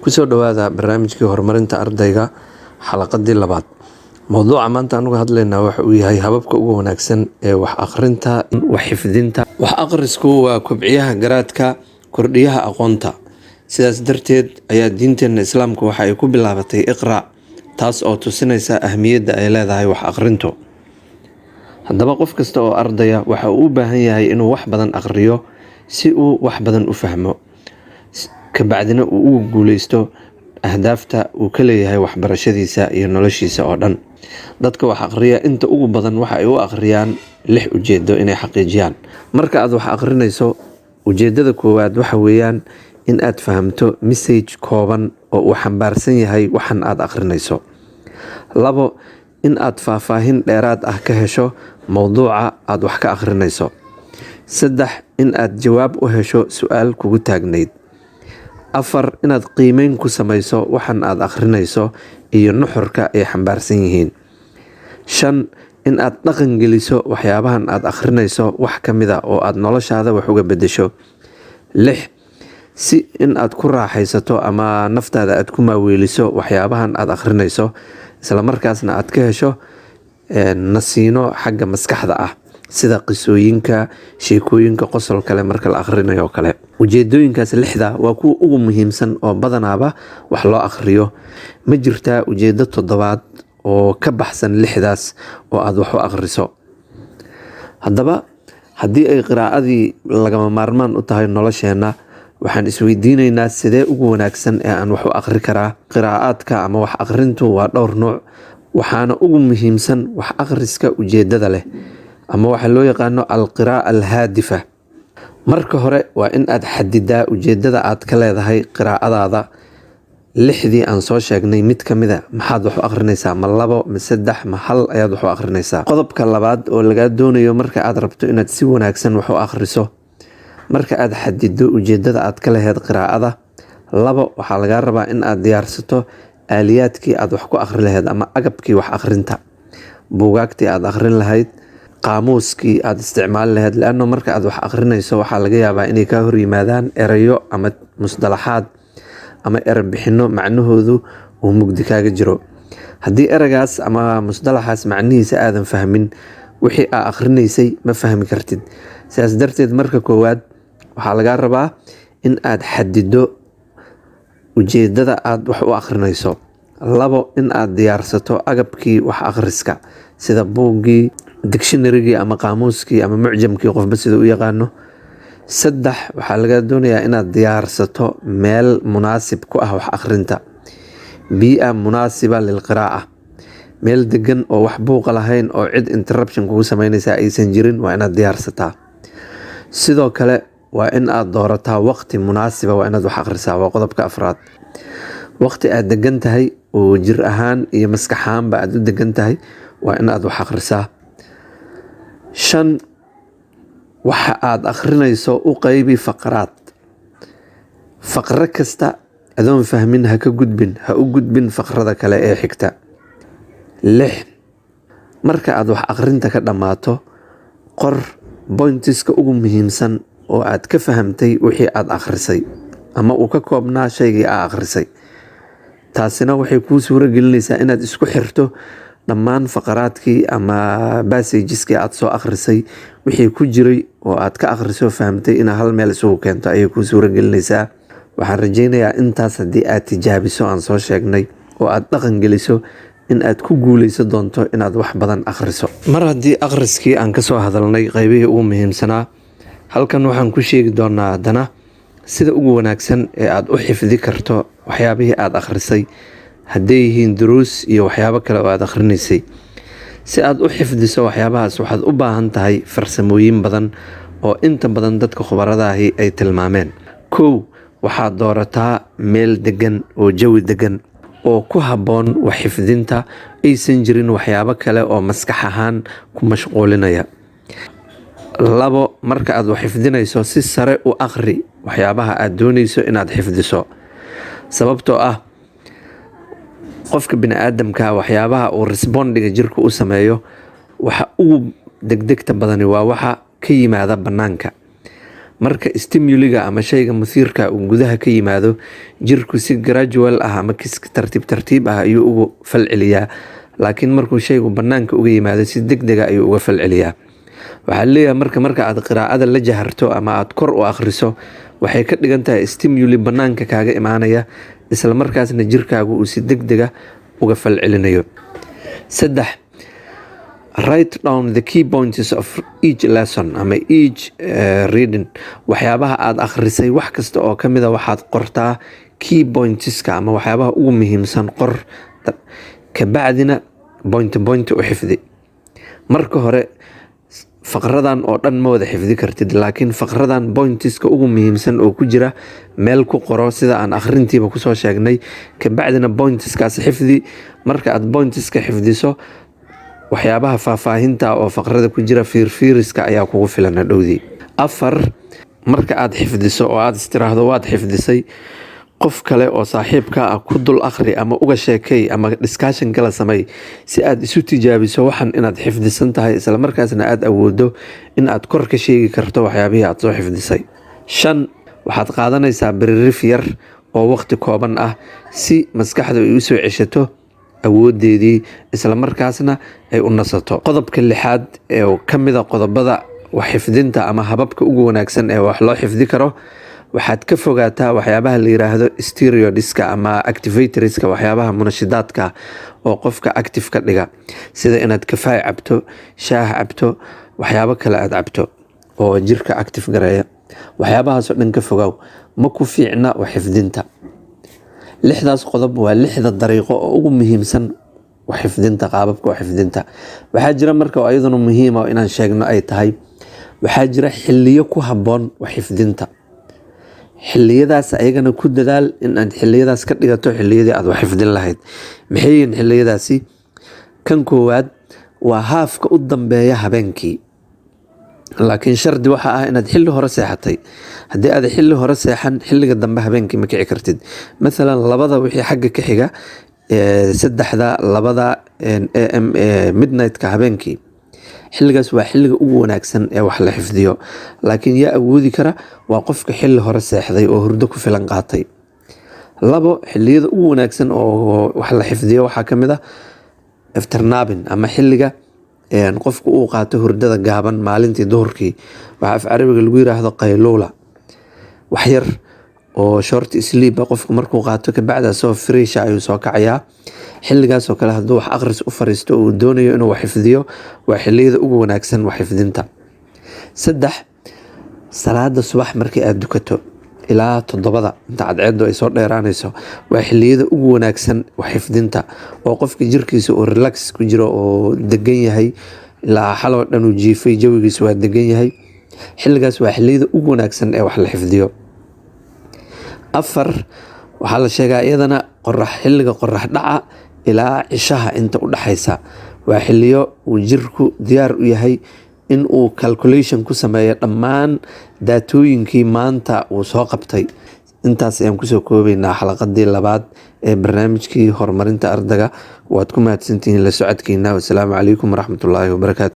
Kusoo dhawaada barnaamijkii horumarinta ardayga, xalaqadii labaad. Mowduuca maanta aan uga hadlaynaa waxa uu yahay hababka ugu wanaagsan ee wax akhrinta, wax xifdinta. Wax akhrisku waa kobciyaha garaadka, kordhiyaha aqoonta. Sidaas darteed ayaa diinteena Islaamku waxa ay ku bilaabatay "Iqra'", taas oo tusinaysa ahmiyadda ay leedahay wax akhrintu. Haddaba, qof kasta oo ardaya waxa uu u baahan yahay inuu wax badan akhriyo si uu wax badan u fahmo, kabacdina uu ugu guuleysto ahdaafta uu ka leeyahay waxbarashadiisa iyo noloshiisa oo dhan. Dadka wax akhriya inta ugu badan waxa ay u akhriyaan lix ujeedo inay xaqiijiyaan. Marka aad wax akhrinayso, ujeedada koowaad waxa weeyaan in aad fahamto message kooban oo uu xambaarsan yahay waxan aad akhrinayso. Labo, in aad faahfaahin dheeraad ah ka hesho mowduuca aad wax ka akhrinayso. Saddex, in aad jawaab u hesho su'aal kugu taagnayd. Afar, inaad qiimeyn ku sameyso waxan aad akhrinayso iyo nuxurka ay xambaarsan yihiin. Shan, in aad dhaqan geliso waxyaabahan aad akhrinayso wax ka mid ah oo aad noloshaada wax uga beddesho. Lix, si in aad ku raaxaysato ama naftaada aad ku maaweeliso waxyaabahan aad akhrinayso, isla markaasna aad ka hesho nasiino xagga maskaxda ah, sida qisooyinka, sheekooyinka qosol kale marka la akhrinayo oo kale. Ujeedooyinkaas lixda waa kuwa ugu muhiimsan oo badanaaba wax loo akhriyo. Ma jirtaa ujeedo toddobaad oo ka baxsan lixdaas oo aad wax u akhriso? Haddaba, haddii ay qiraa'adii lagama maarmaan u tahay nolosheenna, waxaan isweydiineynaa sidee ugu wanaagsan ee aan wax u akhri karaa. Qiraa'aadka ama wax akhrintu waa dhowr nuuc, waxaana ugu muhiimsan wax akhriska ujeedada leh, ama waxa loo yaqaano al-qiraa'a al-haadifa. Marka hore, waa in aad xadidaa ujeedada aad ka leedahay qiraa'adaada. Lixdii aan soo sheegnay mid ka mid a maxaad wax u akhrinaysaa? Ma labo, ma saddex, ma hal ayaad wax u akhrinaysaa? Qodobka labaad oo lagaa doonayo marka aad rabto inaad si wanaagsan wax u akhriso, marka aad xadido ujeedada aad ka lahayd qiraa'ada, labo, waxaa lagaa rabaa in aad diyaarsato aaliyaadkii aad wax ku akhri lahayd ama agabkii wax akhrinta, buugaagtii aad akhrin lahayd, qaamuuskii aad isticmaali lahayd, leanno marka aad wax akhrinayso waxaa laga yaabaa inay kaa hor yimaadaan erayo ama musdalaxaad ama erebixinno macnahoodu uu mugdi kaaga jiro. Haddii ereygaas ama musdalaxaas macnihiisa aadan fahmin, wixii aa akhrinaysay ma fahmi kartid. Sidaas darteed, marka koowaad waxaa lagaa rabaa in aad xadido ujeedada aad wax u akhrinayso. Labo, in aad diyaarsato agabkii wax akhriska, sida buuggii, dictionarygii ama qaamuuskii ama mucjamkii, qofba sida u yaqaano. Saddex, waxaa laga doonayaa inaad diyaarsato meel munaasib ku ah wax akhrinta, bii'a munaasiba lilqiraa'a, meel degan oo wax buuqa lahayn oo cid interruption kugu sameynaysa aysan jirin waa inaad diyaarsataa. Sidoo kale, waa in aad doorataa waqti munaasiba waa inaad wax akhrisaa. Waa qodobka afraad. Waqti aad degan tahay oo jir ahaan iyo maskax ahaanba aad u degan tahay waa in aad wax akhrisaa. Shan, waxa aad akhrinayso u qaybi faqraad. Faqro kasta adoon fahmin ha ka gudbin, ha u gudbin faqrada kale ee xigta. Lix, marka aad wax akhrinta ka dhammaato, qor pointiska ugu muhiimsan oo aad ka fahamtay wixii aad akhrisay ama uu ka koobnaa shaygii aa akhrisay. Taasina waxay kuu suuro gelinaysaa inaad isku xirto dhammaan faqraadkii ama passageski aad soo akhrisay, wixii ku jiray oo aad ka akhriso fahamtay, inaad hal meel isugu keento ayay kuu suuro gelinaysaa. Waxaan rajaynayaa intaas haddii aad tijaabiso aan soo sheegnay oo aad dhaqan geliso, in aad ku guuleysan doonto inaad wax badan akhriso. Mar haddii akhriskii aan kasoo hadalnay qaybihii ugu muhiimsanaa, halkan waxaan ku sheegi doonaa haddana sida ugu wanaagsan ee aad u xifdi karto waxyaabihii aad akhrisay, hadday yihiin duruus iyo waxyaabo kale oo aad akhrinaysay. Si aad u xifdiso waxyaabahaas, waxaad u baahan tahay farsamooyin badan oo inta badan dadka khubarada ahi ay tilmaameen. Kow, waxaad doorataa meel degan oo jawi degan oo ku habboon wax xifdinta, aysan jirin waxyaabo kale oo maskax ahaan ku mashquulinaya. Labo, marka aad wax xifdinayso, si sare u akhri waxyaabaha aad doonayso inaad xifdiso, sababtoo ah qofka biniaadamka waxyaabaha uu respondiga jirka u sameeyo waxa ugu degdegta badani waa waxa ka yimaada banaanka. Marka stimuliga ama shayga musiirka uu gudaha ka yimaado, jirku si gradual ah ama tartiib tartiib ah ayuu uga falceliyaa, laakiin markuu shaygu banaanka uga yimaado, si degdeg ah ayuu uga falceliyaa. Waxaa leeyahay marka aad qiraa'ada la jaharto ama aad kor u akhriso, waxay ka dhigan tahay stimuli banaanka kaaga imaanaya, isla markaasna jirkaagu uu si degdeg ah uga falcelinayo. Saddex, write down the key points of each lesson ama each reading. Waxyaabaha aad akhrisay wax kasta oo kamid a waxaad qortaa key pointska ama waxyaabaha ugu muhiimsan qor, kabacdina point point u xifdi. Marka hore faqradan oo dhan ma wada xifdi kartid, laakiin faqradan pointska ugu muhiimsan oo ku jira meel ku qoro, sida aan akhrintiiba kusoo sheegnay. Kabacdina pointskaas xifdi. Marka aad pointska xifdiso, waxyaabaha faahfaahinta oo faqrada ku jira fiirfiiriska ayaa kugu filan hadhowdii. Afar, marka aad xifdiso oo aad istiraahdo waad xifdisay, qof kale oo saaxiibka ah ku dul akhri ama uga sheekay ama discussion kala samey, si aad isu tijaabiso waxan inaad xifdisan tahay, isla markaasna aad awoodo in aad kor ka sheegi karto waxyaabihii aad soo xifdisay. Shan, waxaad qaadanaysaa break yar oo waqti kooban ah, si maskaxdu ay usoo ceshato awoodeedii, isla markaasna ay u nasato. Qodobka lixaad ee ka mid a qodobada wax xifdinta ama hababka ugu wanaagsan ee wax loo xifdi karo, waxaad ka fogaataa waxyaabaha la yiraahdo steroidska ama activatorska, waxyaabaha munashidaadka oo qofka active ka dhiga, sida inaad kafaay cabto, shaah cabto, waxyaabo kale aad cabto oo jirka active gareeya. Waxyaabahaasoo dhan ka fogaaw, ma ku fiicna wax xifdinta. Lixdaas qodob waa lixda dariiqo oo ugu muhiimsan wax xifdinta, qaababka wax xifdinta. Waxaa jira marka oo iyaduna muhiima inaan sheegno ay tahay, waxaa jira xiliyo ku habboon wax xifdinta. Xiliyadaas ayagana ku dadaal in aad xiliyadaas ka dhigato xiliyadii aad wax xifdin lahayd. Maxay yihiin xiliyadaasi? Kan koowaad waa haafka u dambeeya habeenkii, laakiin shardi waxa ah inaad xilli hore seexatay. Haddii aad xilli hore seexan, xilliga dambe habeenkii ma kici kartid. Mathalan 2da wixii xagga ka xiga, 3da, 2da AM, midnight-ka habeenkii, xilligaas waa xilliga ugu wanaagsan ee wax la xifdiyo. Laakiin yaa awoodi kara? Waa qofka xilli hore seexday oo hurdo ku filan qaatay. Labo, xilliyada ugu wanaagsan oo wax la xifdiyo waxaa ka mid ah afternapping ama xilliga qofku uu qaato hurdada gaaban maalintii duhurkii. Waxaa af Carabiga lagu yiraahdo qayluula. Wax yar oo short sleep ah qofku markuu qaato, kabacdi asagoo fresh ayuu soo kacayaa. Xilligaas oo kale hadduu wax akhris u fariisto oo uu doonayo inuu wax xifdiyo, waa xilliyada ugu wanaagsan wax xifdinta. Saddex, salaada subax markii aad dukato ilaa 7da inta cadceedu ay soo dheeraanayso, waa xilliyada ugu wanaagsan wax xifdinta, oo qofka jirkiisa uu relax ku jiro oo degan yahay, ilaa xaloo dhan uu jiifay, jawigiisu waa degan yahay. Xilligaas waa xilliyada ugu wanaagsan ee wax la xifdiyo. Afar, waxaa la sheegaa iyadana qorax xilliga qorax dhaca ilaa cishaha inta u dhaxaysa waa xilliyo uu jirku diyaar u yahay in uu calculation ku sameeyo dhammaan daatooyinkii maanta uu soo qabtay. Intaas ayaan kusoo koobaynaa xalaqadii labaad ee barnaamijkii horumarinta ardayga. Waad ku mahadsantihiin la socodkiina. Wasalaamu calaykum waraxmatullaahi wabarakaatu.